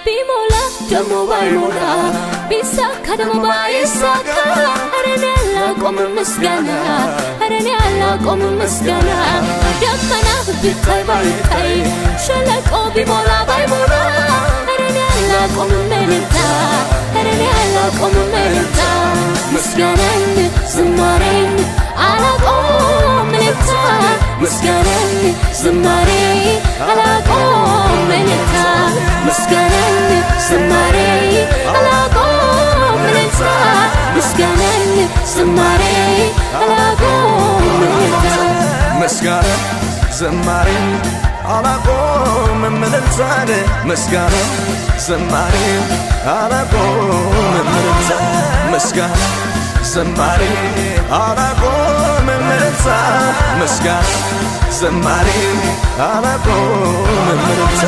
ቢሞላ ደሞ ባይሞላ፣ ቢሳካ ደሞ ባይሳካ፣ ኧረ እኔ አላቆምም ምስጋና፣ ኧረ እኔ አላቆምም ምስጋና። ደመና ቢታይ ባይታይ፣ ሸለቆ ቢሞላ ባይሞላ፣ ኧረ እኔ አላቆምም እልልታ፣ ኧረ እኔ አላቆምም እልልታ። ምስጋናን ዝማሬን አላቆም እልልታ፣ ምስጋናን ዝማሬ አላቆም እልልታ፣ ምስጋናን ዝማሬ አላቆም እልልታ፣ ምስጋናን ዝማሬ አላቆም እልልታ። ምስጋና ዝማሬ አላቆምም እልልታን፣ ምስጋና ዝማሬ አላቆምም እልልታ፣ ምስጋና ዝማሬ አላቆምም እልልታ፣ ምስጋና ዝማሬ አላቆምም እልልታ።